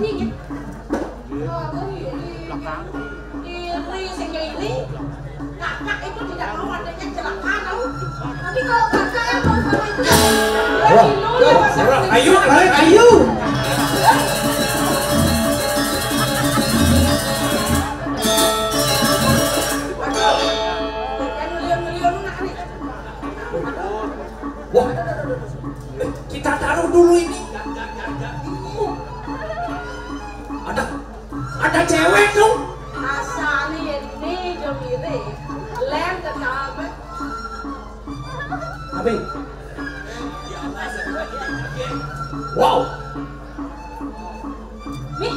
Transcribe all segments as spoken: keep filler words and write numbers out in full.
Dingin. Kalau aku iri, iri, sehingga ini kakak itu tidak mau adanya celaka, tahu. Tapi kalau kakak yang mau sama itu, ya, wah, dulu, wah, ya, wah, ayo, balik, ayo. Wah, kita taruh dulu ini. Ada, ada cewek dong. Asal ini jom iri. Lem tetap. Abi. Wow. Nih.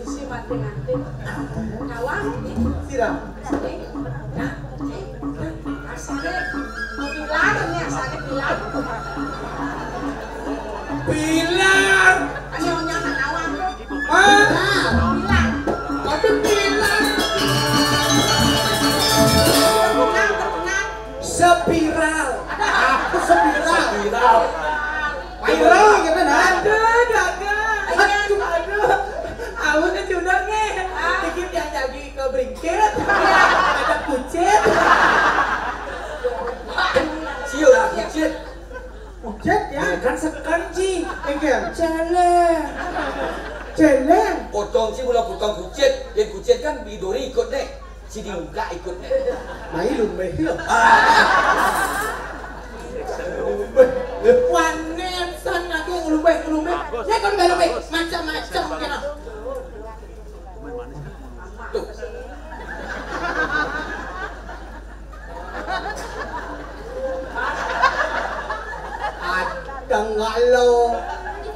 Isi mati-mati. Kawan, nih. Sira. Nih. Nah, nih. Nah, asalnya. Mau bilang, ini asalnya bilang. Bilang. Ini orangnya anak kawan. Hah? Bilang. Waduh, bilang. Terkenal, terkenal. Spiral. Aku spiral. Spiral. Viral gitu, nah. Aduh, dagang. Aduh. Aduh. Aku kan judulnya. Dikit yang jadi ke bringkit. Ada kucit. Siu lah, kucit. Kucit ya? Ya, kan sekenji. Enggak. Celeng. Celeng. Potong sih, mula potong kucit. Yang kucit kan bidori ikut deh. Si diungkak ikutnya. Nah, ini lumeh ya. Wanet san lagi ngelumeh-ngelumeh. Saya kan belum macam-macam kena. Tuh. Tengalo.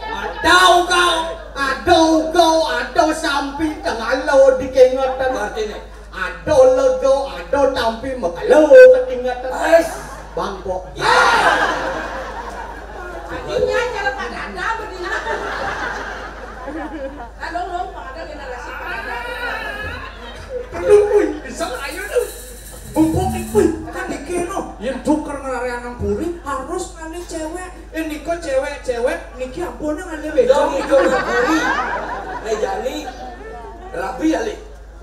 Adau kau. Adau kau. Adau sampi tengalo dikengetan. Artinya? Ada lega, ada tampi, makalo ketingatan. Ais. Bangkok. Artinya cara pada ada begini. Kalau lo pada generasi pada. Aduh, wih, bisa ayo tuh. Bubuk itu, kan dikeno. Yang tuker ngelari anak puri harus ngalih cewek. Eh, niko cewek-cewek, niki ampun ngalih bejo. Dong, itu ngalih puri. Eh, jadi, rapi ya, Li?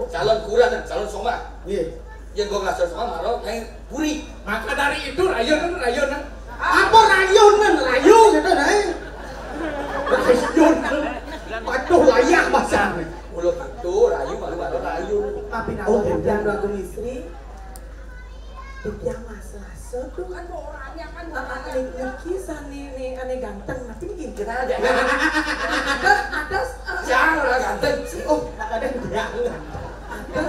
Calon kuran dan calon somah. Iya. Yang gua nggak calon somah, marah, kayak puri. Maka dari itu, rayunan, rayunan. Apa rayunan? Rayu gitu, nah. Rayunan. Patuh layak bahasa. Mulut itu, rayu, malu, malu, rayu. Tapi nak, oh, jangan dua istri. Titiang masa-masa tuh kan orangnya kan. Ah, ah, ni-, niki sani ni ane ganteng, tapi niki kira aja. Ada, ada, eh, siapa orang ganteng? Oh, ada yang ganteng. Ada,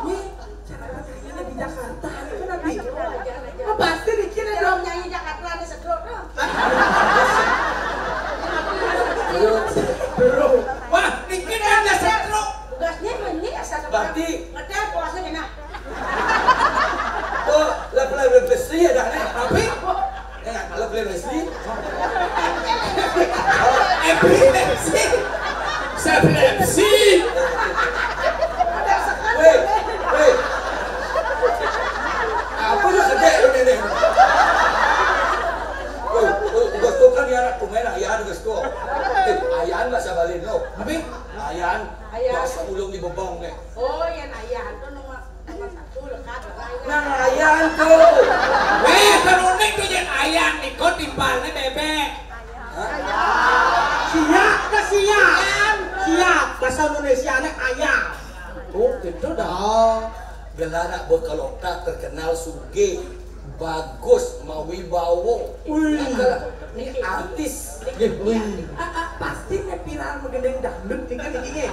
ini cara bertanya di Jakarta, ini kan nabi. Oh, pasti niki ada dong nyanyi Jakarta, ada sedro, no. Bro, bro. Wah, niki ada sedro. Tugasnya ini asal. Berarti ngetel puasa kena. Oh, lep-lep Leslie ya, dah, nih. Tapi, eh, lep-lep Leslie. Epilepsi. Epilepsi. Weh, weh. Apa lu sedek lu ini? Weh, weh, udah tuh kan ya, anak pemain ayah, udah tuh. Eh, ayah nggak sabalin lo. Tapi, ayah, ayah. Biasa ulung di bebong, nih. Oh, yang ayah, tuh nomor Nah, ayan tuh. Weh, keruning tuh yen ayan niko timpalne bebek. Hah? Siap ke siap. Siap. Bahasa Indonesianya ayam. Oh, gitu dah. Oh. Gelar anak Bokalota terkenal sugih, bagus, mawibawa. Wih. Nah, kalau ini artis. Wih. Ah, ah, pasti nih viral menggending dangdut nih kan ini.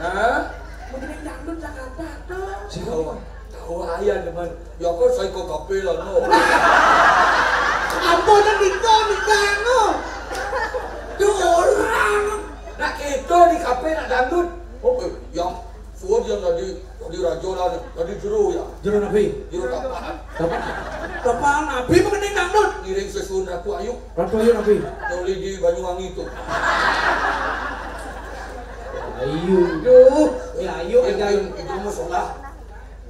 Hah? Mungkin dangdut Jakarta tuh. Siapa? Tahu aja teman. Ya kan saya kok kafe lah no. Ampun, nikah, nikah, no. Tuh orang. Nak kita di kafe nak dangdut. Oh, eh, yang suruh dia tadi, tadi raja lah ni, tadi juru ya. Juru nabi. Juru kapan? Kapan? Kapan nabi mengenai dangdut? Ngiring sesuun Ratu Ayu. Ratu Ayu nabi. Nuli di Banyuwangi tu. Ayu. Duh, ya ayu aja. Yang, yang itu musola.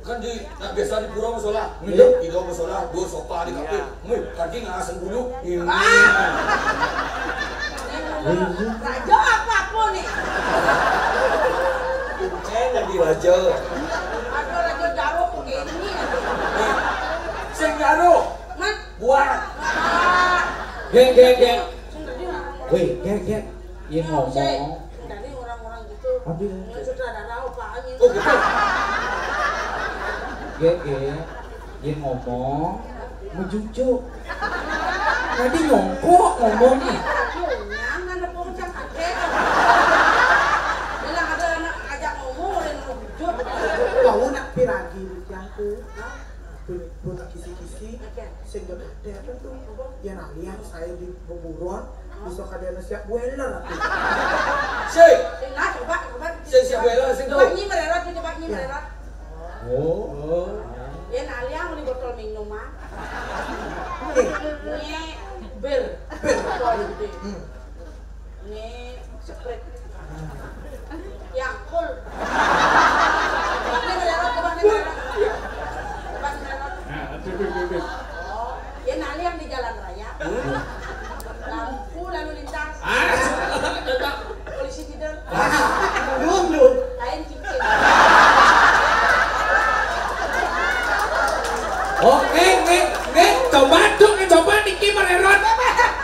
Kan di, nak biasa di pura musola. Iya. Di pura musola, dua sofa di kafe. Iya. Mui, tadi ngaseng dulu. Ini. Ah! Raja apa-apa nih? Encén dadi raja. Ada raja jaruh begini. Nah, sing jaruh. Mas. Buang. Ah. Gek, gek, gek. Sing tadi orang-orang. Weh, gek, gek. Iya, ngomong. Sing tadi orang-orang gitu. Aduh. Ini sutradara apaan ini? Oh, gitu. Gek, gek. Dia ngomong, menjujuk. Tadi nyongkok ngomongnya. Nyang, ada pocong kakek. Bilang ada anak ajak ngomong, udah menjujuk. Kau nak piragi bujang tuh. Hah? Pun, pun kisi-kisi. Oke. Sing gede apa tuh? Apa? Ya, nah, lihat saya di beburon, bisa kadang siap boiler. Sik. Sing, nah, coba, coba. Sing siap boiler, sing tuh. Coba nyi mererot, coba nyi mererot. Oh. Oh. Ya, nah, liang beli botol minum, ah. Ini bir. Bir. Botol gede. Hmm. Ini Sprite. Yakult. Ini mererot, coba ini mererot. Coba ini mererot. Nah, cukup, cukup. Oh, ya, nah, liang di jalan raya. Hmm. Lampu lalu lintas. Ah, tetap. Polisi tidak. Ah, belum, belum. Lain cincin. Oh, nih, nih, nih, coba tuh, nih, coba niki mererot.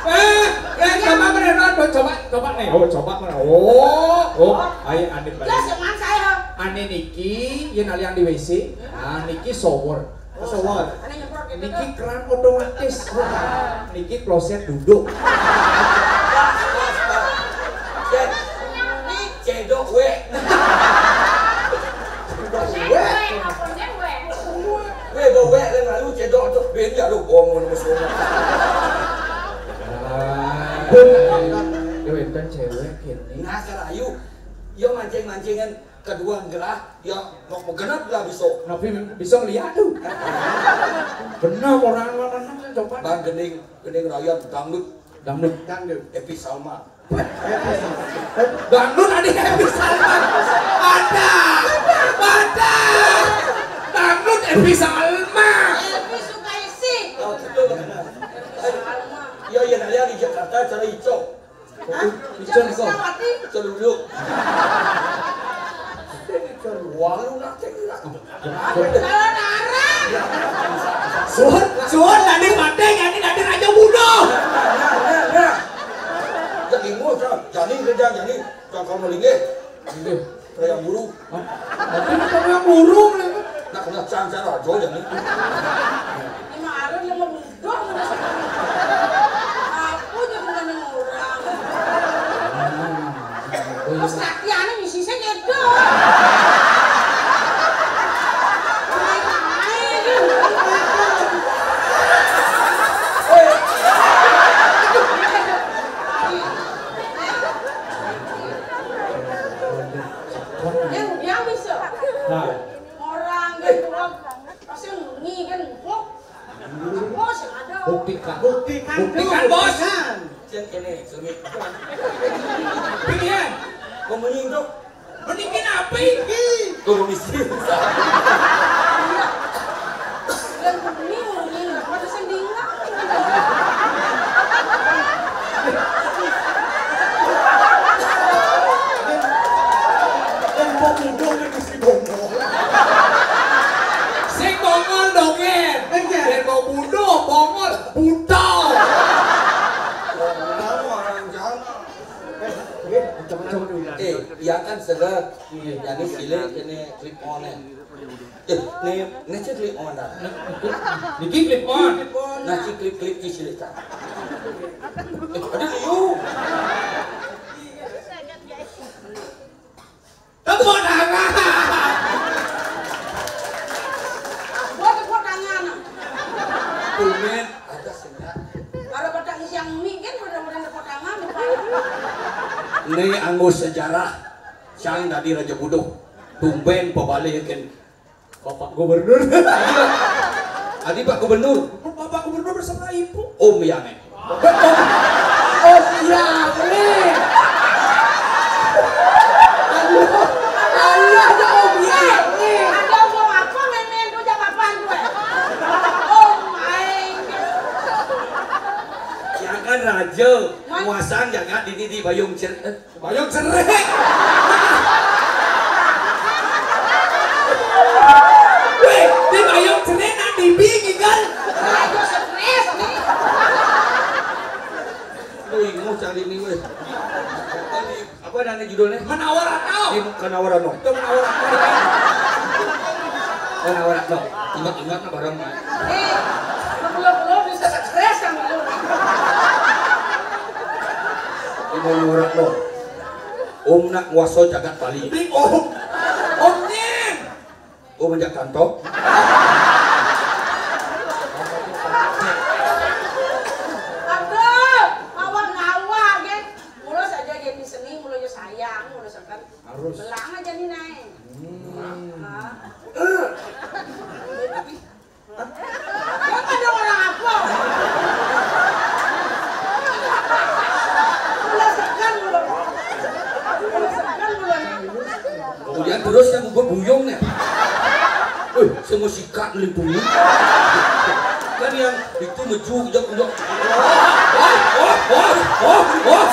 Eh, eh, coba mererot, coba, coba nih, oh, coba mererot. Oh, oh, ayo, ane balik. Jelas, yang mana saya? Ane niki, yen aliang di W C, nah, niki shower. Pesawat. Niki keran otomatis. Niki kloset duduk. Cedok wek. Wek, wek, wek. Wek, bawa wek, lalu cedok tu. Ben, ya, lu, bohong, mana semua. Pun, ya, wenten cewek, kini. Nah, serayu. Yo, mancing-mancingan. Kedua gelah, ya, nok begenep lah bisa. Tapi bisa ngeliat tuh. Bener orang, orang, orang, coba. Bang, gending, gending raya dangdut. Dangdut. Dangdut. Epi Salma. Dangdut ada Epi Salma. Ada. Ada. Dangdut Epi Salma. Elvi Sukaisi. Oh, betul. Epi Salma. Iya, iya, nah, di Jakarta cara ico. Hah? Ican kok. Celulu. Walu nak cek lah. Salah narang. Suhun, suhun, tadi mati, jadi tadi raja bunuh. Nah, nah, nah, nah. Jadi mau, jani kerja, jani. Kalau mau linggih. Linggih. Kaya burung. Hah? Tapi bukan yang burung, nih. Nak kena cang cara aja, ya, nih. Ini mah Arun yang mau budoh, mana sih? Aku aja kena orang. Terus latihannya misi saya gitu. Main-main. Yang, yang bisa. Nah. Orang gitu, pasti ngi kan, bos. Bos yang ada. Buktikan. Buktikan, buktikan, bos. Buktikan. Cek ini, Sumi. Pilihan. Mau menyinggung. Mendingin apa ini? Turun miskin. Iya. Yang ini, ini, ada sendingan. Yang mau muda ini mesti bongol. Sing bongol dongeng. Iya. Yang mau muda, bongol, buta. Orang jangan. Eh, iya kan seret. Iya. Jadi silik ini clip on ya. Eh, ini, ini sih clip on dah. Niki clip on. Nah, si clip-clip di silik kan. Eh, ada liu. Tepuk tangan. Buat tepuk tangan. Tumen ada sih, Kak. Kalau pada siang ini kan mudah-mudahan tepuk tangan, Pak. Ini anggo sejarah. Sang dadi raja buduh. Tumben pabalikin Bapak Gubernur. Adi Pak Gubernur. Bapak Gubernur bersama Ibu. Om Yang. Om Yang. Aduh, aduh, ada Om Yang. Ada mau apa, main-main tuh, jam apaan tuh, eh? Oh my. Yang kan raja. Muasan jaga dini di Bayung Cer eh, Bayung Cerik. Weh, di Bayung Cerik nak bibi gigal. Aduh, ingus hari ini weh. Apa nanya judulnya? Menawar atau? Di Kanawaran no. Itu menawar atau? Kanawaran no. Ingat-ingat na bareng. Eh, belum-belum bisa stres kan belum. Di Kanawaran no. Om nak nguaso jagat Bali. Di om. Om nyen. Oh, menjak kanto. Aduh, awak ngawak, gé. Mula saja jadi seni, mula yo sayang, mula sekan. Harus. Belang aja nih, Nay. Hmm. Ah. Tapi, ya, ada orang apa? Mula sekan, mula. Mula sekan, mula. Kemudian terus yang gugur buyungnya. Eh, semua sikat melintungnya. Kan yang itu meju ujak-ujak. Wah, wah, wah, wah, wah.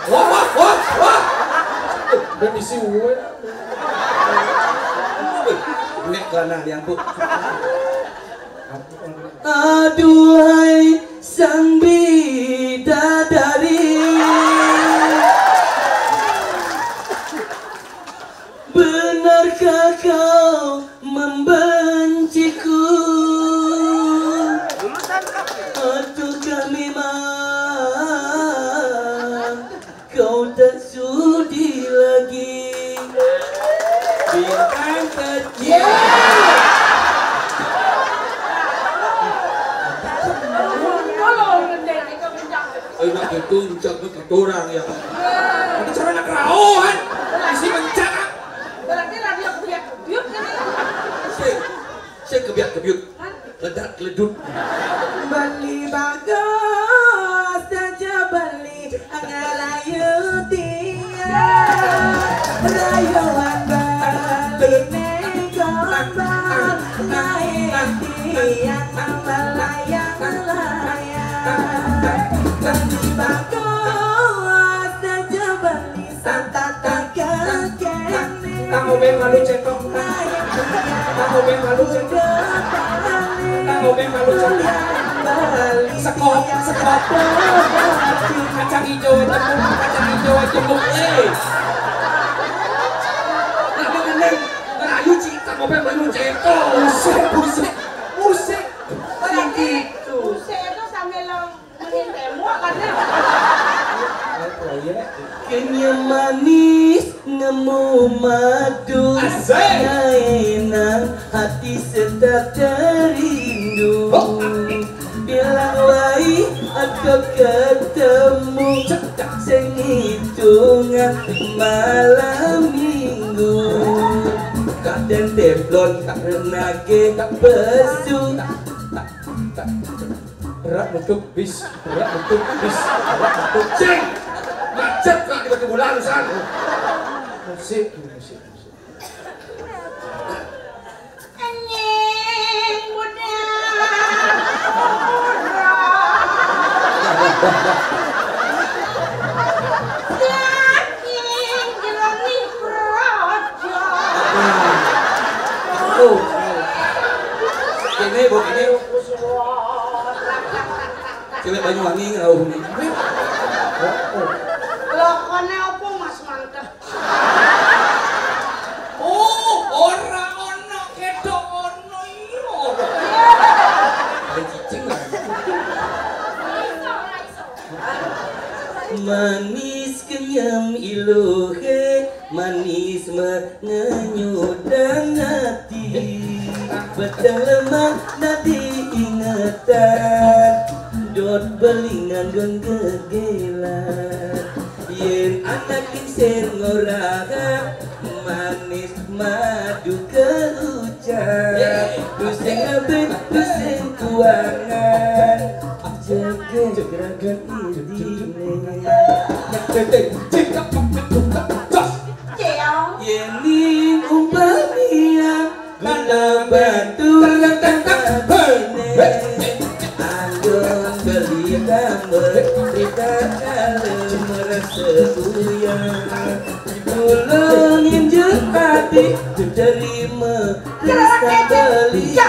Wah, wah, wah, wah. Dan isi uwe. Nek kelana yang bu. Aduhai sang bidadari, benarkah kau membenciku? Ataukah memang kau tak sudi lagi? Bintang kecil. Enak gitu, ucap ke orang ya. Tapi cara nak rauhan, isi mencak. Berarti radio kebiak kebiuk kan? Sik, sik kebiak kebiuk. Ledak keledut. Bali bagus saja Bali ngerayu dia. Rayuan Bali ning gombal naik tiang melayang-layang. Bali bagus saja Bali. Kang Obeng malu cetok. Kang Obeng malu cetok. Kang Obeng malu cetok. Sekop, sekop. Kacang hijau, jemuk, kacang hijau, jemuk. Eh. Kenapa ngendeng? Ngerayu, Ci. Kang Obeng malu cetok. Buset, buset, buset. Tinggi itu. Buset, itu sambil lo Makin tembok kan ya. Kenyam manis nemu madu. Asik. Nyainang hati serta terindu. Ho. Bilang wai atau ketemu. Cedak. Sing hitungan malam minggu. Kadang teflon karena ge pesu. Berat nutup bis, berat nutup bis, berat nutup. Cing! Macet kak di Batu Bulan, san. Musik, musik, musik. Anjing, budak. Saking jerone projo. Oh. Kene, Bu, kene. Cewek Banyuwangi ngerauh nih. Lokone opo, Mas, mantep? Oh, ora ono, ketok ono, iya. Ada cicing lah. Manis kenyam iluhe, manis mengenyudang hati. Petang lemah nadi ingetan, dot belingan gon gegelan. Yen anak sing ora manis madu keucap, tusing abet, tusing kuangan, jegeg ragan intine. Ceong. Yening umpamian gula batu. Anggon beli gambar, kita kalau merasa uyang. Tulung injek padi, terima Krista belinya.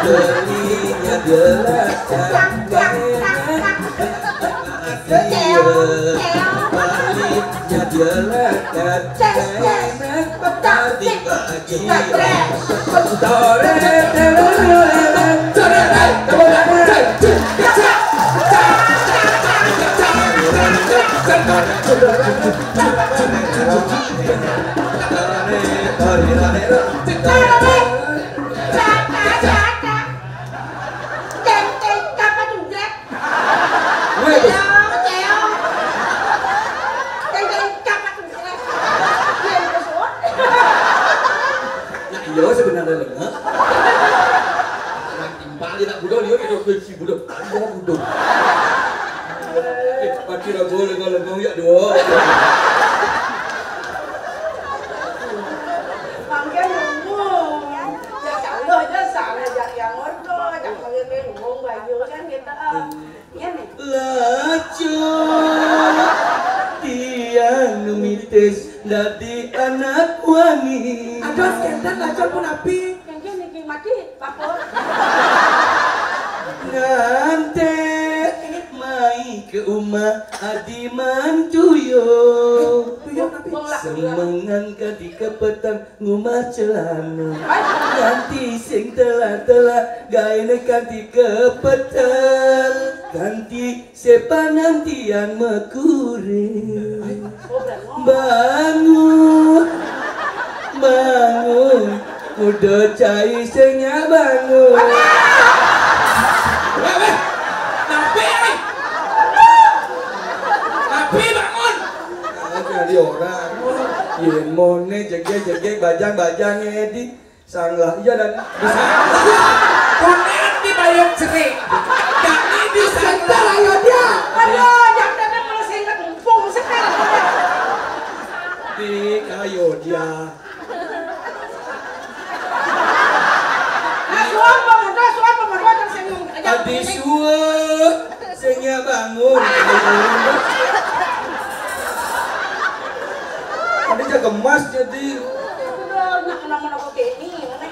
Belinya dia lah. Iya, belinya dia lah. Nah, iya sebenarnya lengah. Timpal dia nak budak, dia kena kunci budak. Iya, budak. Eh, pati ragu lengah-lengah ya dua. Mangga nunggu. Ya, Allah aja sana, jak yang ordo, jak panggil nunggu, bayu kan kita. Lacur tiang mitis dadi anak wani. Aduh, skandal lacur pun api. Mungkin niki mati, Bapak. Ngantek mai ke umah adi mantuyo. Tuyul tapi. Semengan kadi ke petang ngumah celana. Ganti sing telah-telah gaene ganti kepetel. Ganti sepanan tiang mekure. Bangun, bangun, udah cai sengnya bangun. Weh, weh, napi, weh? Napi bangun? Ah, jadi orang. Yen mone jegeg-jegeg, bajang-bajang, ngedi. Sanglah, iya dan. Konen di bayok cerik. Kami di sanglah. Ayo dia. Aduh, jangan tanya kalau saya ingat mumpung sekarang. Di kayo dia. Nah, suap pemuda, suap pemuda, dan saya ngomong aja. Adi suwe. Sing ya bangun. Ada jaga emas jadi. Udah, nak nama-nama kayak ini, mana?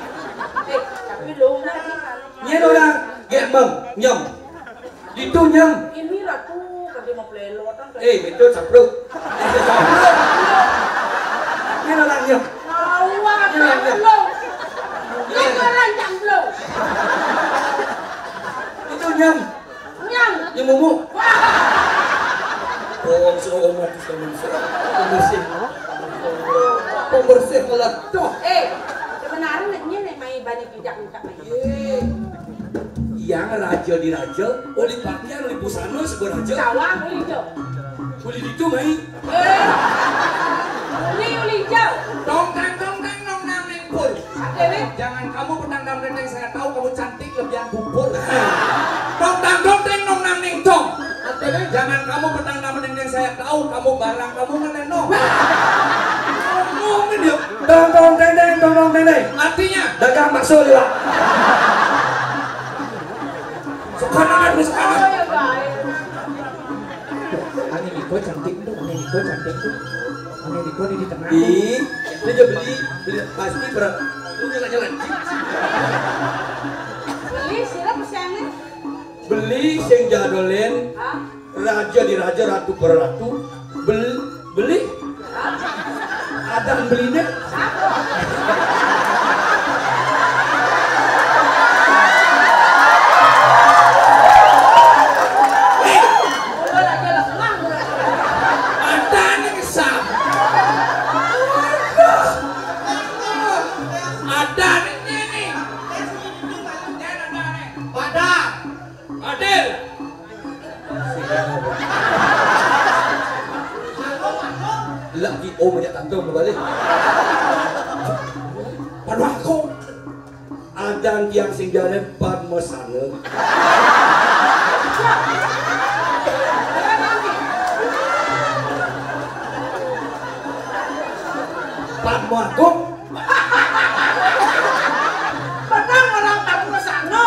Eh, tapi lo nggak nih. Nyem orang, gek mem, nyem. Itu nyem. Ini ratu, tadi mau pelelot kan. Eh, betul, sapruk. Sapruk. Nyem orang, nyem. Awak, nyem orang, nyem. Lo. Nyem orang, nyem lo. Itu nyem. Nyang. Nyang mumu. Bohong, suruh umat Islam manusia. Pembersih. Pembersih meletup. Eh, sebenarnya nih, nih, mai bani tidak minta mai. Eh, yang raja di raja, oleh pakaian, oleh busana, sebuah raja. Cawang, oleh hijau. Oleh itu, mai. Eh, ini oleh hijau. Tong tang, tong tang, nong nang neng pur. Oke, weh. Jangan kamu petang dam dendeng, saya tahu kamu cantik lebihan bubur. Tong tang, tong teng, nong nang ning tong. Artinya? Jangan kamu petang dam dendeng, saya tahu kamu barang kamu ngeleno. Ngomongin dia. Tong tong teng teng, tong tong teng teng. Artinya? Dagang bakso juga. Sekarang, sekarang. Angin iko cantik tuh, angin iko cantik tuh. Angin iko di tengah. Ih, dia juga beli, beli pasti berat. Lu jalan-jalan. Beli sira pesennya. Beli sing jadolen. Hah? Raja di raja, ratu para ratu. Bel-, beli. Hah? Ada belinya. Siapa? Ada nih, Sam. Ada nih, ini. Pada. Adil. Lagi om aja tante mau balik. Pada aku. Adan tiang sing jalan Padmasana. Padma Agung. Petang orang Padmasana.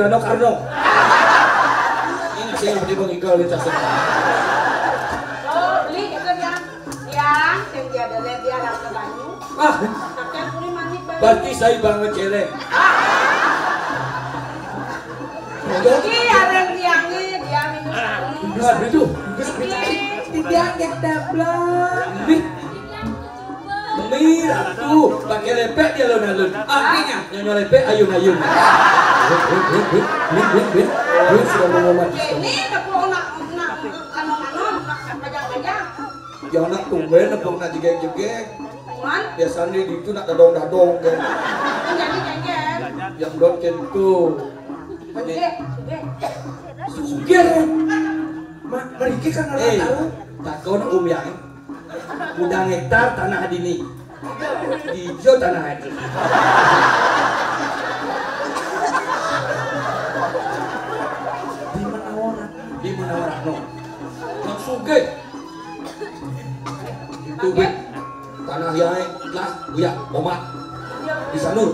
Rano Karno. Ini sih yang penting Bang Igal di tas. Oh, beli itu dia. Yang, yang dia ada lihat dia ada banyu. Ah, pakai puri manik banyu. Berarti saya banget celeng. Iya, ada yang diangin, dia minum. Enggak, itu. Enggak, enggak. Tidak, enggak, enggak. Ini Mira tuh, pakai lepek dia alun-alun. Artinya, nyonya lepek ayun-ayun. Win, win, win, win, win, win, win, win, sudah mau mati. Ini tepung nak, nak, anu, anu, pajang-pajang. Ya anak tumben, tepung nak jegeng-jegeng. Cuman? Biasanya di itu nak dadong-dadong, kan. Jadi jengger. Yang dot kentu. Sugih, sugih. Sugih. Mak, mereka kan orang tahu. Takon Om Yang. Udah hektar tanah di ni. Di hijau tanah itu. Di mana orang? Di mana orang? No. Yang sugih. Itu, Beb. Tanah yang lah, ya, omat. Di sana.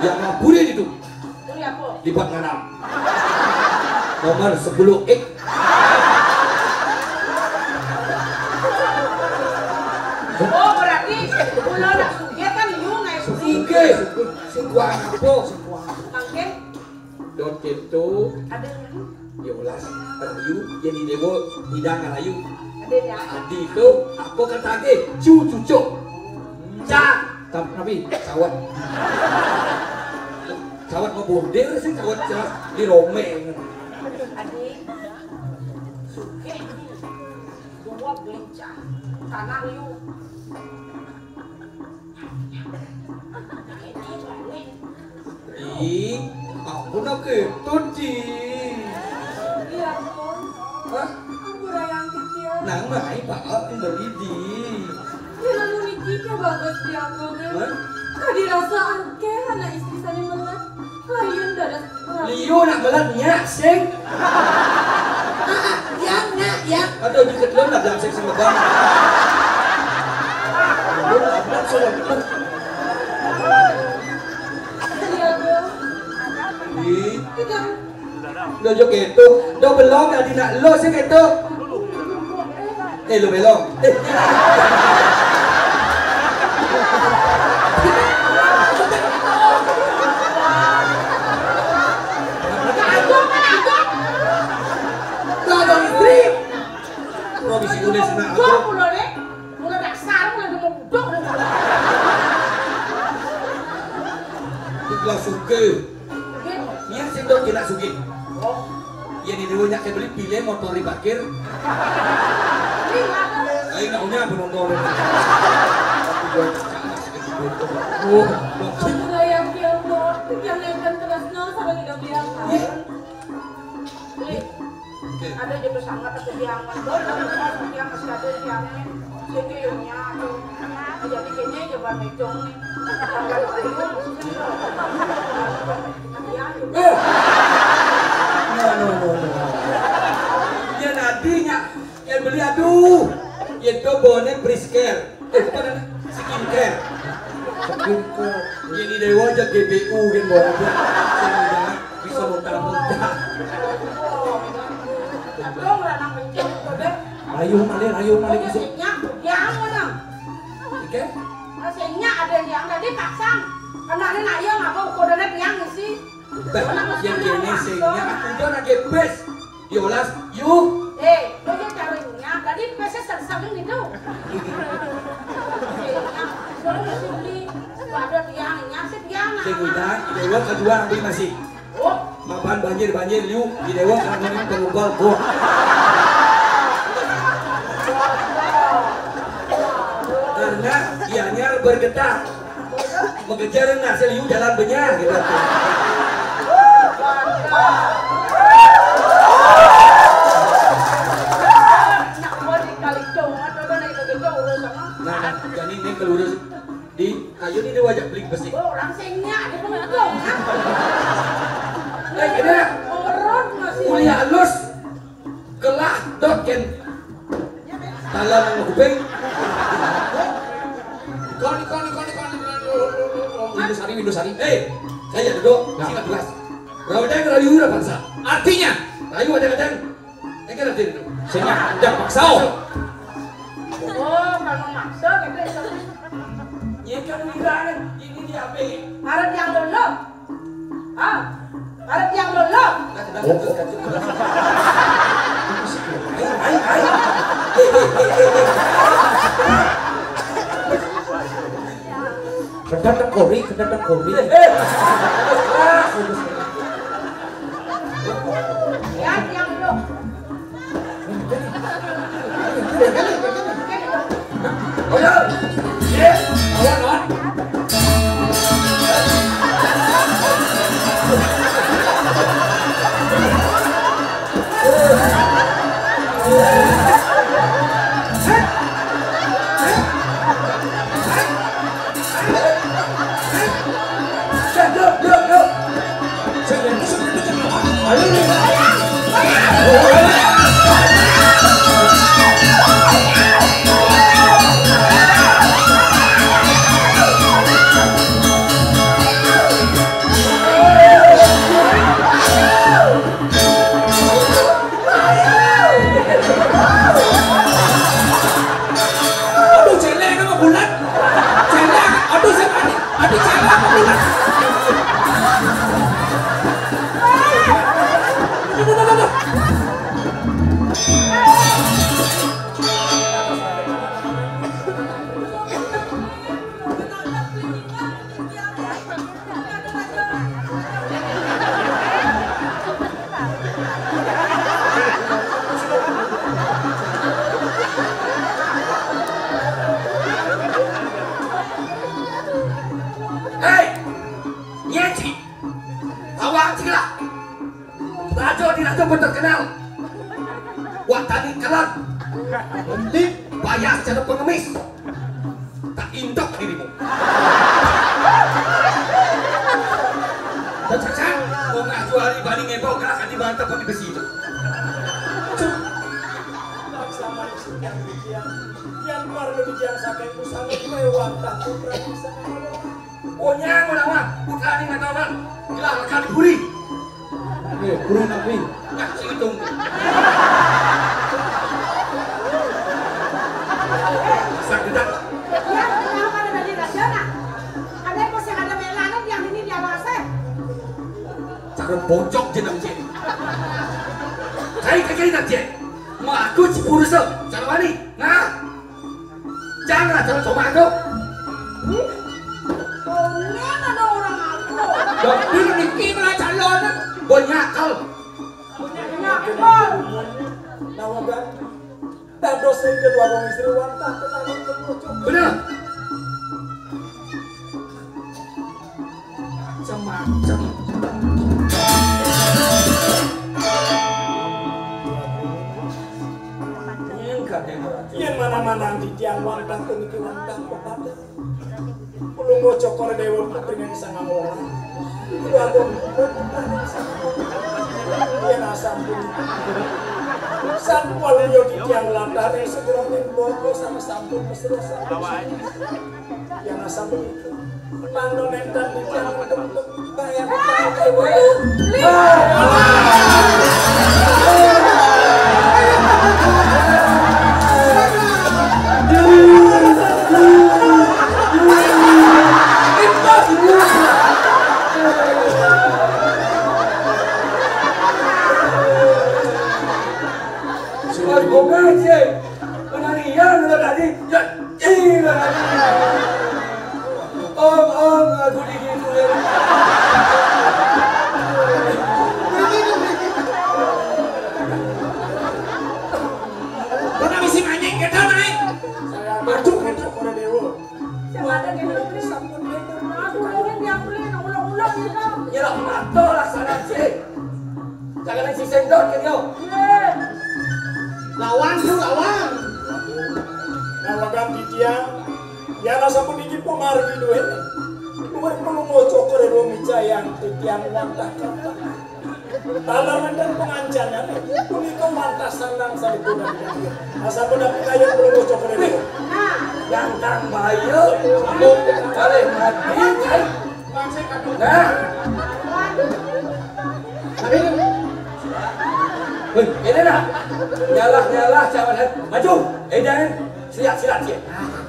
Yang ngaburin itu. Lipat nganam. Nomor sepuluh X. Oh, berarti kalau nak sugih kan you naik sugih. Sugih. Sing kuang apa? Sing kuang. Mangke? Dot keto. Ada. Ya ulas. Rayu, jadi dewa, hidang rayu. Ada ya. Adi itu, apa kata ke? Cu cucuk. Ca. Tapi, sawat. Sawat mau bordir sih, sawat jelas di Rome. Adi, sugih. Dua bencang. Tanah liu. Ih, aku nak ketut, Ci. Iya, Bun. Hah? Aku rayang kecil. Nang mai, Pak, aku beli di. Iya, lalu niki ke bagus di aku, deh. Hah? Tadi rasa angke, anak istri saya melet. Lain dadas. Liu nak melet nyak, sing. Yang, nak, yang. Aduh, dikit lo nak dalam sing sing lebang. Lu nak berat, sudah berat. Iya, Bun. Ih. Tidak. Udah jo keto. Udah belum, dah di nak lo sih keto. Eh, lu belum. Eh. Lah, ada istri. Kalau bisa tulis nak aku. Mula dasar, mula mau budok. Itu kelas suka. Niat sing dok kena sugih. Oh. Iya, ni dulu nyak beli pilih motor diparkir. Ayo, nak punya apa motor? Oh, motor. Saya yang dia mau, yang lain kan keras nol, sama tidak bilang. Iya. Beli. Oke. Ada juga sangat aku biangan. Bor, bor, bor, yang masih ada biangan. Sini, ya, aku. Jadi, kayaknya coba megang nih. Iya, juga. Eh! No, no, no, no. Ya, nantinya. Ya, beli, aduh. Ya, itu bonnya Prisker. Eh, bukan, skincare. Skincare. Ini dewa aja G P U kan, bawa aja. Sehingga bisa muntah-muntah. Tapi orang anak kenceng itu deh. Ayo, malik, ayo, malik, bisa. Nyak, dia mana? Oke. Masih nyak ada yang tadi pasang. Karena ini nak yang apa ukurannya biang sih. Bah, yang kene sing nyak aku udah nake bes. Yolas, yuk. Eh, lo yang carinya. Tadi pesnya sengseng gitu. Soalnya sini, ada tiangnya, si tiang. Sing udah, dewa kedua ambil masih. Oh. Mapan banjir, banjir, yuk. Di dewa karena ini penumpal, boh. Karena ianya bergetar. Mengejar nang hasil yu jalan benyah gitu. Nah, jadi ini kelurus di kayu ini wajah beli besi. Orang sengnya di penguntung. Eh, ini kuliah halus. Kelah dot ken. Talan nang kuping. Koni, koni, koni, koni. Windu Sari, Windu Sari. Eh, saya duduk. Nah. Sini tugas. Raudang rayu ra paksa. Artinya, rayu kadang-kadang enggal arti itu. Sing ada paksa. Oh, kalau maksa gitu ya. Ini kan wirangan, ini diambil. Arep yang lolo. Ah, arep yang lolo. Oh, oh. Ai, ai, ai. Kedap tengkori, kedap tengkori. Eh, eh. Ya, yang lu. Oh, ya. Ye, awan, awan. Aduh, célék nama bulat. Célék, aduh, saya mati. Aduh, célék nama bulat. Aduh, aduh, aduh, aduh. Hei! Nyénci! Awak cigla! Rajo di rajo terkenal. Wak tani kelan. Nanti payah cara pengemis. Tak indok dirimu. Cacak, mau ngacu hari bani ngembau gerak hati bantah pakai besi itu. Yang parlu dikian saking pusaka lewat tak putra bisa. Onyang menawa putra ning nataman. Gelah lekan diburi. Oke, burung nabi. Nah, sing hitung. Sak gedak. Ya, kenapa ada tadi raja nak? Ada bos yang ada melanan yang ini dia rasa. Cara bocok jeneng cek. Kai kai kai nak cek. Mau aku si purusa. Cara wani. Nah. Jangan asal cuma aku. Boleh ada orang aku. Jadi niki malah calon. Banyak kal. Banyak kal. Nawagan. Dados sing kedua wong istri wantah tenanan kemucu. Bener. Macem-macem. Yen mana-mana di tiang wantah puniki wantah pepadan. Ulung Cokor Dewa putri ning sangang wong. Kulo agung putri ning sangang wong. Yen asam pun. Sampun yo di tiang latare segera ning loko sama sampun mesra sampun. Yen asam pun. Mangdo nenten di tiang untuk bayar. Sudah bunga, Cik. Penarian udah tadi. Ya, iya, tadi. Om, om, aku dingin, ya. Mana bisi mancing kita, naik? Saya maju, maju, Kora Dewa. Siapa ada yang belum beli? Aku ingin dia beli, ulang-ulang gitu. Ya, mata lah sana, Cik. Jangan si sendok ke dia. Lawan tu lawan. Lawan titiang. Ya rasa pun iki pemargi duit. Duit pelungo cokor ero micayang titiang wantah kata. Talar dan pengancannya nih. Punika wantah sanang salipun. Asal pun dapat kayu pelungo cokor ero. Yang kang bayu, kali mati, kai. Nah. Tapi ini. Woi, ini dah. Nyalah, nyalah, jangan. Maju. Eh, jangan. Silat, silat, silat.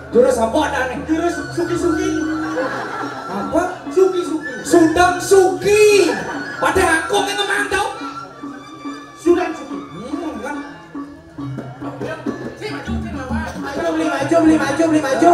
Jurus apa dah nih? Jurus suki-suki. Apa? Suki-suki. Sudang suki. Pada aku yang ngomong tau. Sudang suki. Hmm, kan. Maju, beli maju, beli maju, beli maju.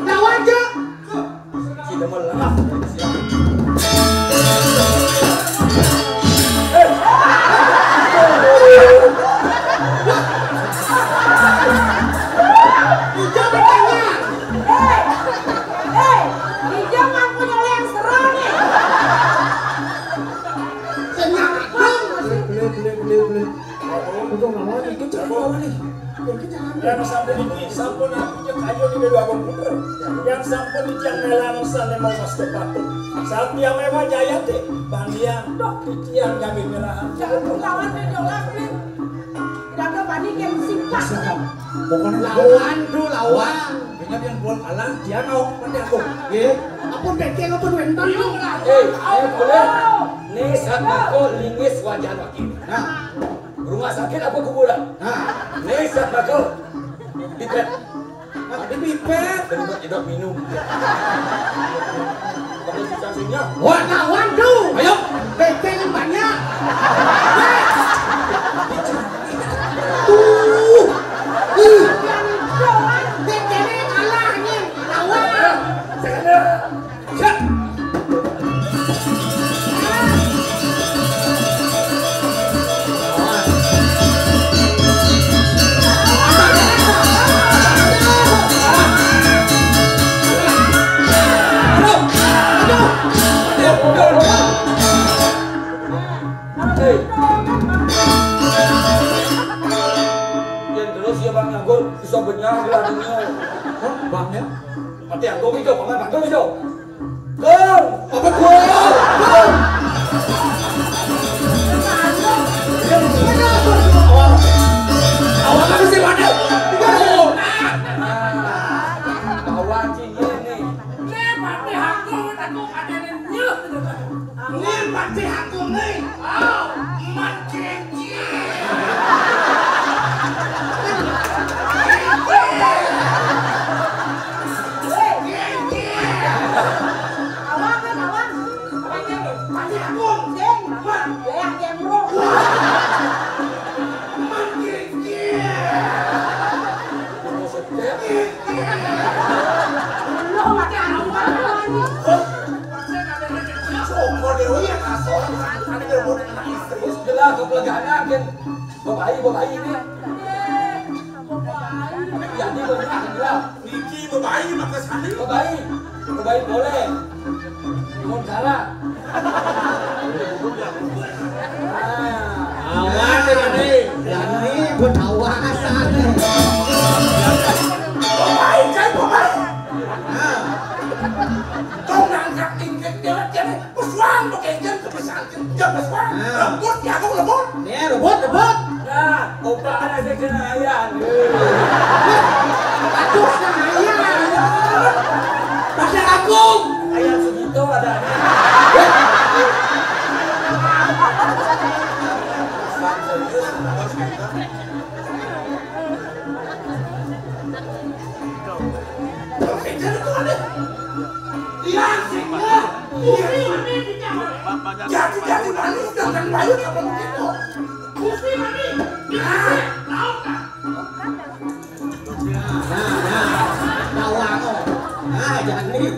Lawan aja. Kita mau lengah. Hijau bertanya. Hei, hei, hijau ngaku oleh yang seru nih. Senang. Beli, beli, beli, beli. Untung lawan, itu jangan lawan nih. Itu jangan. Yang sampun ini, sampun aku cek ayo di dua komputer. Yang sampun di tiang melang sana mau mas ke batu. Sampai yang mewah jaya teh, bandian. Doh, di tiang jamin melang. Jangan lawan dia doang nih. Tidak ada panik yang simpah. Pokoknya lawan tuh, lawan. Ingat yang buat kalah, dia mau, nanti aku. Ye. Apa bengkel, apa duentan lu? Eh, ayo boleh. Nih, saat aku lingis wajah lagi. Nah. Rumah sakit apa kuburan? Nah. Nih, saat aku pipet. Ada pipet. Terima tidak minum. Kamu susah sinyal. Wah, lawan tuh. Ayo. Bengkel yang banyak. Tuh. Ih. Bengkelnya kalah nih. Lawan. Hei. Yang terus ya Bang Anggur, bisa benyah gelah dunia. Hah, Bang ya? Mati Anggur itu, Paman Anggur itu. Gol! Apa gol? Gol! Awal, awal apa sih, Pak? Gol! Awal sih ini. Ini mati aku, aku ada nyuh. Ini mati aku nih. Oh, mati. Jelas, kau pelegana, Gen. Bebayi, bebayi ini. Jadi bebayi, bebayi maka sani. Bebayi, bebayi boleh. Mun salah. Nah. Awas, ini. Ini buat awasan. Bebayi, kan bebayi. Nah. Kau ngangkat tingkat dia, dia pesuang, pakai jam kepesan. Jam pesuang. Nah. Lembut, ya, aku lembut. Ya, rebut, rebut. Nah, opa ada seksena ayah. Aduh, ayah. Pasar Agung. Ayah Sugito ada. Jadi, jadi manis dengan bayu kapan begitu? Nah, nah, nah, nah, nah, jangan nih.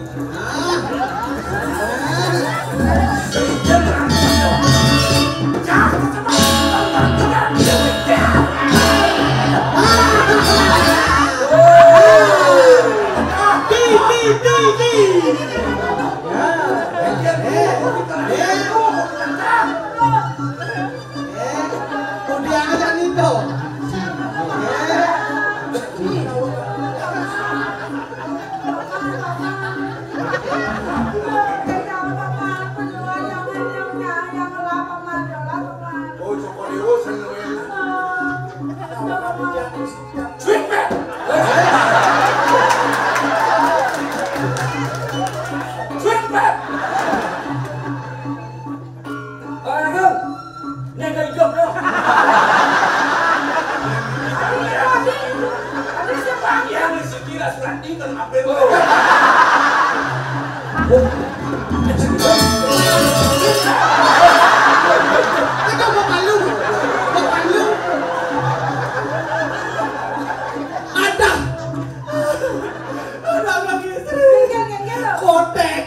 Cuit, Pep! Cuit, Pep! Aduh, ini gak hidup, loh. Ini si Kira Surandi, kalau apa itu? Itu bapak lu. Bapak lu. Ada. Ada lagi istri. Kotek.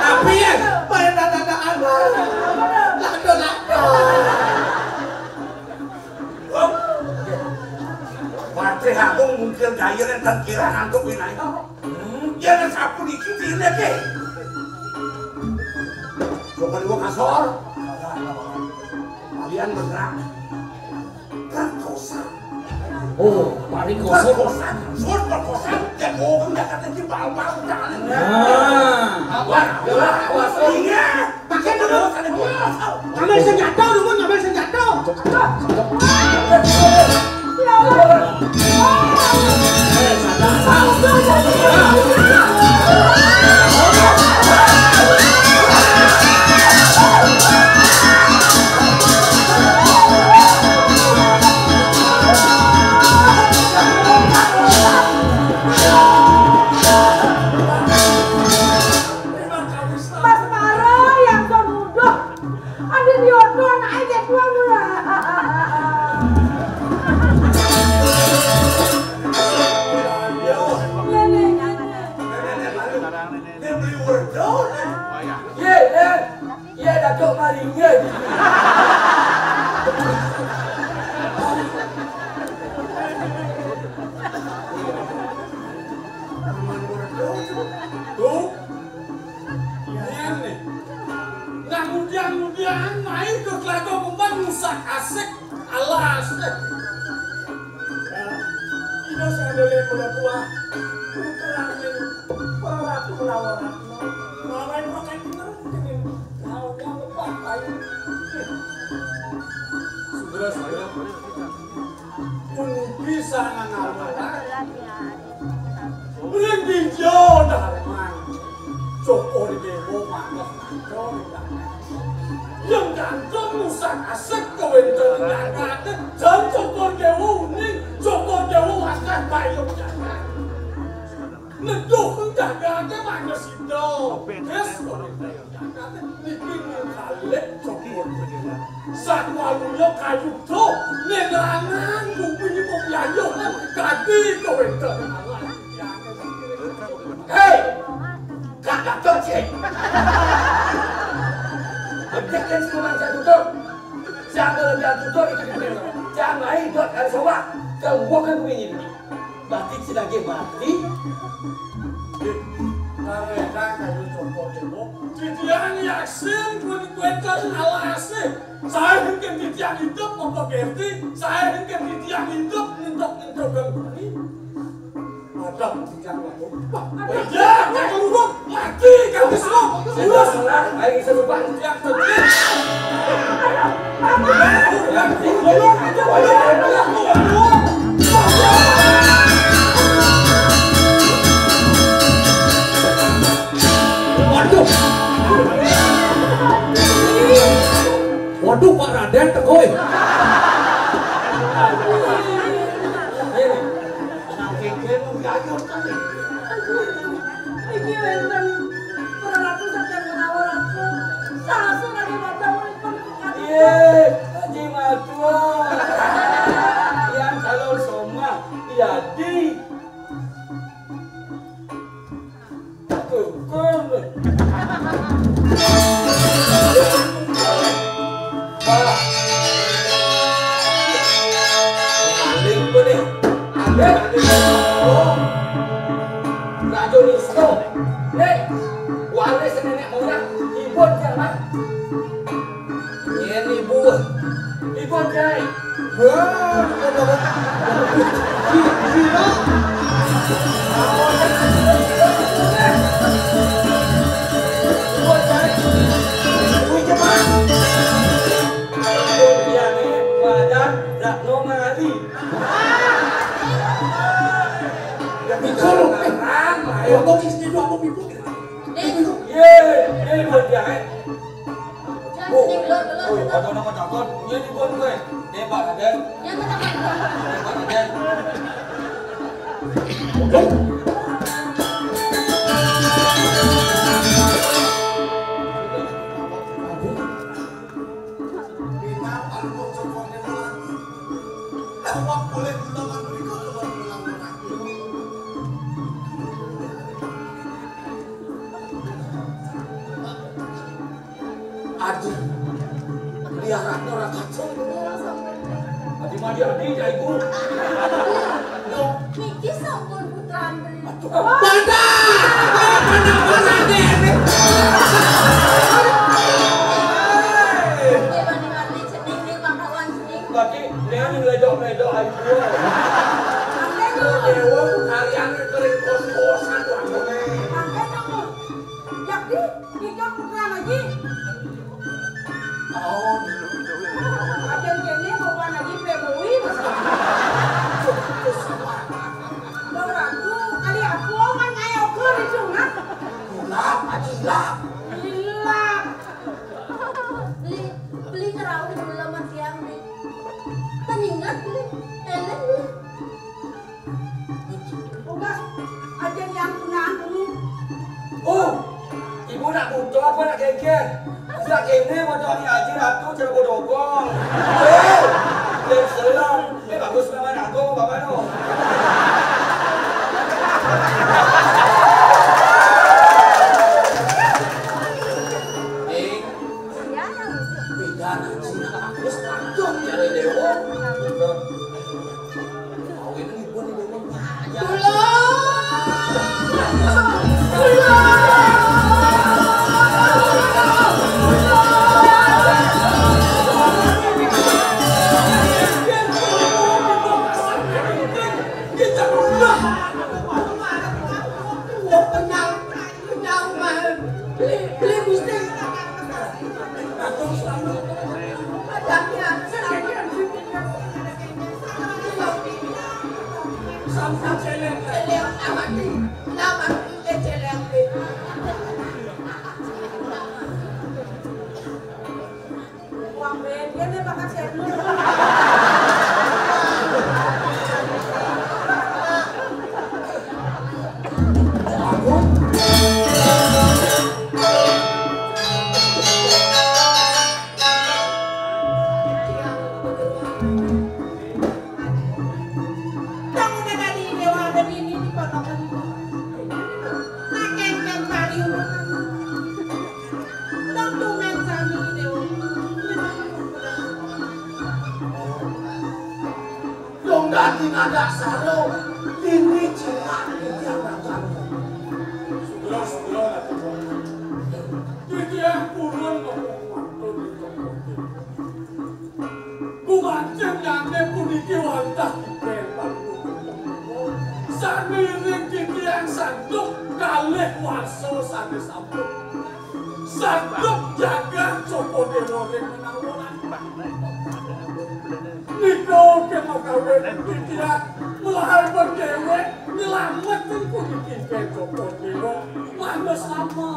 Tapi ya, main anak-anak. Lado-lado. Patih Agung mungkil daya lan tan kira ngantuk winai. Hmm, ya, lan sapu dikit ini, Ki. Coba dua kasor. Kalian bergerak. Perkosa. Oh, paling kosong. Perkosa. Suruh perkosa. Ya, bohong, ya, katanya bal-bal, jangan. Nah. Awas, awas, awas. Ingat. Pakai dulu. Ngambil senjata, dulu ngambil senjata. Mas Maro yang so nuduh. Ada di odon aja gua mula. Nenek, nenek. Nenek beli wedang. Ye, ye. Ye, Datuk Maringnya. Tuh. Ngene. Nah, ngudian-ngudian main ke Telaga Kembang rusak asik, alas. Ida sing ada lihat pada tua. Terangin peratu melawan aku. Malah pakai bener ini. Tahu yang lepas lain. Segera, segera. Tunggu bisa nang. Ring dija Darman, Cokor Dewa manggah manca. Yen ganteng musan asik kawéntenan jagaté, jan Cokor Dewa uning, Cokor Dewa akeh bayem jagat. Neduh jagaté manggah sida. Wis, niki Khalid Cokor Dewa. Satwaluya kayuda, ngelangan bumi mung yayuh, kadi kawéntenan Allah. Hei! Kak Gatot, cek. Objek yang semua manusia tutup. Siapa lebih tutup itu dibilang. Jangan main dot ada sobat. Kalau bukan bumi ini. Mati cilage mati. Karena kayu Cokor Dewa. Titiang yasin kuwi kuwetan alase. Sae mungkin titiang hidup apa gerti? Sae mungkin titiang hidup nyentok-nyentokan bumi. Ada titiang lalu. Ya, kamu mati kamu semua. Sudah. Ayo kita lupa. Yang penting. Waduh. Waduh, Pak Raden teko. Niki wénten para ratu saking menawa ratu. Saha sing badhe matur pun. Iye, Haji Matua. Yang calon somah, Yadi. Kukur. Pak. Paling bener. Ada, ada. Oh. Raja Wisnu. Nih, waris nenek moyang. Ibu dia, Mak. Yen ibu. Ibu, Jai. Wah, gila. Ibu, Jai. Ibu, Jai. Badan Ratno Mali. Ya, bicara orang, ayo. Ngomong istri lu apa, Pipo? Nih. Ye, ye, buat dia, eh. Jangan sini, belum, belum, oh, belum. Ada nama takut. Ini buat gue. Ini Pak Raden. Yang mana, Pak? Ini Pak Raden. Adi, liaran ora kacau. Adi mah dia, Adi, ya, Ibu. Loh, niki sampun putraan beli. Pada! Pada, pada, Adi, Adi. Dewa Dewa, cening nih, bakawan cening. Berarti dia yang ngeledok-ngeledok aja. Dewa tuh kalian kering kos-kosan tuh, anggone. Makanya, Yak, di, di kang putra lagi. Tahun. Ajan kene bawa lagi playboy. Lo ratu, kali aku man ayo ke rijungan. Hilap, aji hilap. Hilap. Beli, beli ngerau di dalam tiang, beli. Teningat, beli. Eleng, beli. Ugas, aja yang tunaan dulu. Oh, ibu nak butuh apa nak kengken? Bisa kene motor ni aja ratu cara bodogol. Eh, dia selang. Eh, bagus nama nak aku, bapak no. Eh, beda nak sih, nak bagus, ratu, cari dewa. Dong dadi ngadak saro, dini cilak, dini anak. Sugro, sugro, atuh. Titiang purun ngomong mantun di toko. Gumanten nyane puniki wantah tikel. Saniring titiang santuk kalih warsa sane sampun. Santuk jagat Sopo Dewa ring menawa. Nika kemakawen titiang melahar berdewek nyelamet puniki Sopo Dewa. Panes lama.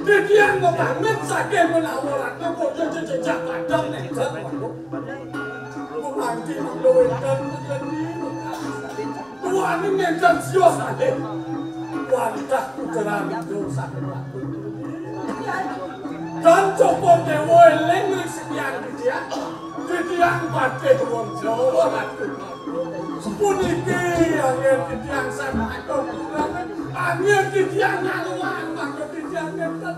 Titiang mapamit saking menawa ratu bojo jejak padang nenten. Gumanti mangda wenten pejadi. Tuaning nenten sios ade. Wantah putra rindu saking ratu. Dan Sopo Dewa eling ring sedian titiang. Titiang patih wong Jawa ratu. Puniki angin titiang samangka putra. Angin titiang ngaluan mangka titiang nenten.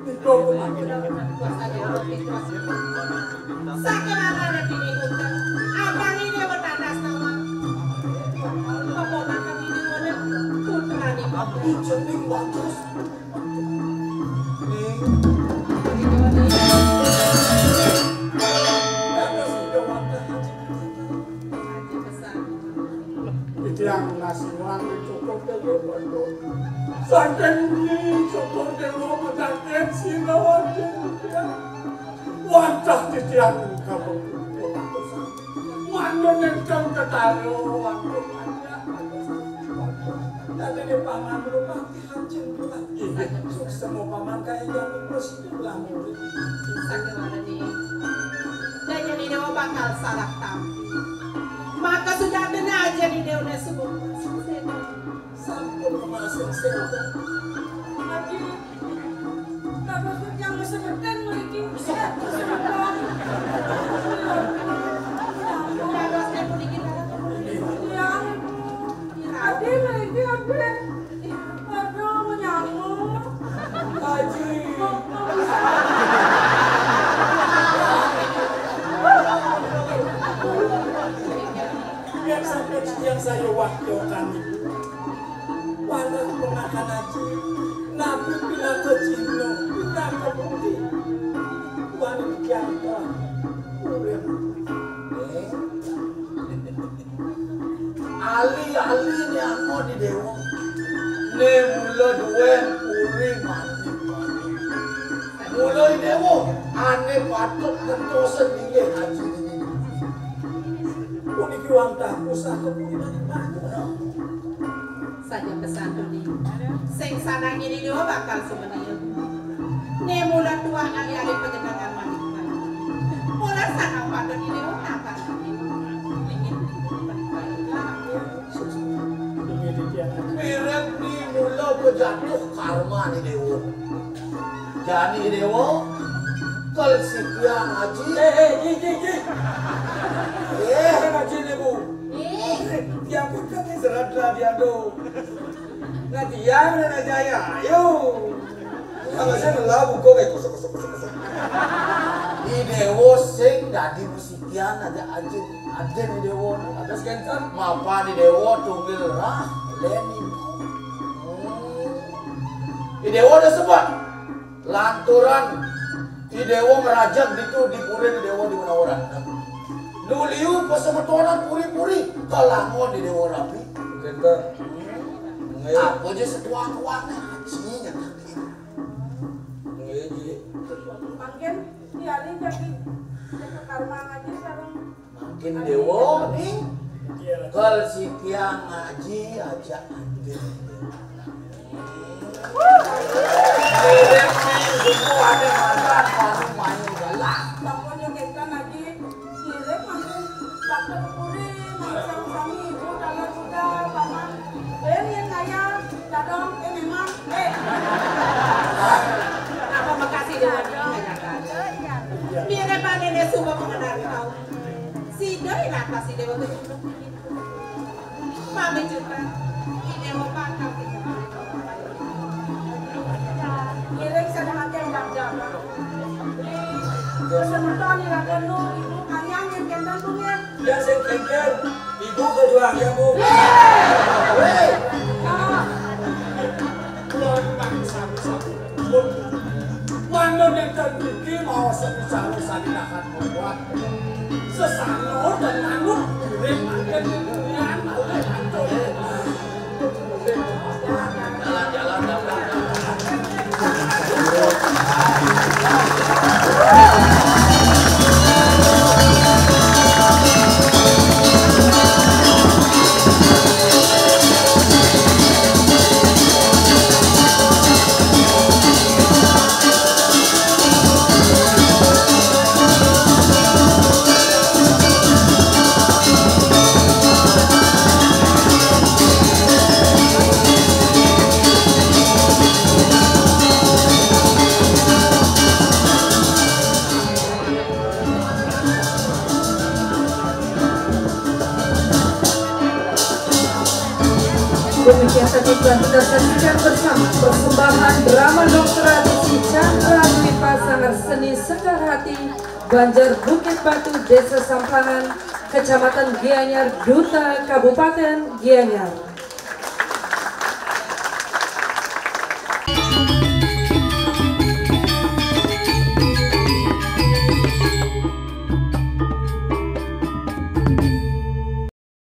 Nika kumatur. Sakéwanane pinikutan, abang ini bertandas nama. Apa bakal ini ngoleh putrane? Ijening bagus. Ning. Bagus itu bagus. Titiang nasiwang cukup dewa. Saking bumi cukup dewa mendakin sinawatin. Wantah titiang kabeputan. Mangda nénten tetara wantah. Dadi paman rumah Ajin. Suksma paman kaya jani prasida lamuri. Sakéwala né. Dadi Déwa bakal salah tampi. Maka sujatiné Ajin Déwa né suba. Sampun masuk séda. Aji, dados yang sebutan mriki. Dados yang puniki dalam. Ya, Ibu. Adi mriki, Adi. Aduh, menyamuk. Aji. Yang sampai yang saya wakilkan itu. Walah ponakan Aji, napi pinaka cihna, pinaka bukti. Wani kiampah urip. Eh? Ali-ali nyama di Déwa. Né mula duén puri mati. Mula Déwa, ané patut ngentosin inggih Aji. Puniki wantah pusaka puri manik-manik. Saja pesan Doni. Sing sanang ini Déwa bakal sumeniuh. Né mula tuah ali-ali panjenengan manik-manik. Mula sanang patut ini Déwa napa? Mirip ni mula pejatuh karma ni Déwa. Jani Déwa, kal sikiang Aji. Eh, eh, ki, ki, ki. Eh. Kan Aji ni, Bu. Eh. Tiang pun kan ni serat lah dia tu. Nah, tiang ni nak jaya. Ayo. Sama saya lah buku kayak kosong, kosong, kosong, kosong. Di Déwa sing dadi musikian aja Aji. Aji ni Déwa. Ada scan kan? Mapa ni Déwa tunggil rah, lén ibu. Hmm. Di Déwa udah sebut. Lantaran I Déwa ngrajeg ditu di puri, I Déwa di Manawaran. Nu liu pasemetonan puri-puri, kalangon I Déwa rabi. Kénten. Nggih. Apa ja setuan-tuané, Aji nyetak. Nggih, Ji. Mangkin, tiang jagi, jagi karma ngaji sareng Mangkin Déwa ning kal sikiang Aji aja Aji. Mirip ning buku ada mantan panu mayu galak. Sampun yo kénten Aji. Mirip mangkin waktu puri, mangsang sami ibu, dalan sudah, paman. Ben yang kaya, dadong, eh, memang, eh. Apa makasih Déwa ning ngajakan? Mirip ané suba pengenar kau. Sida ing atas I Déwa. Pamit juta. I Déwa bakal kita. Ngiring sadhawé dagdagé. Semeton iraga nu ibu kalian yang kénten punggih. Ya sing kénten. Ibu keluarga, Bu. Hei. Kula nunas sami-sami. Mangda nénten niki maos sawicara sané dahat membuat sesana dan manut diri mangkin dunia malih ancur. Demikian tadi telah kita saksikan bersama persembahan drama dongeng tradisi Candra Dwi Pasang Seni Sekar Hati, Banjar Bukit Batu, Desa Samplangan, Kecamatan Gianyar, Duta Kabupaten Gianyar.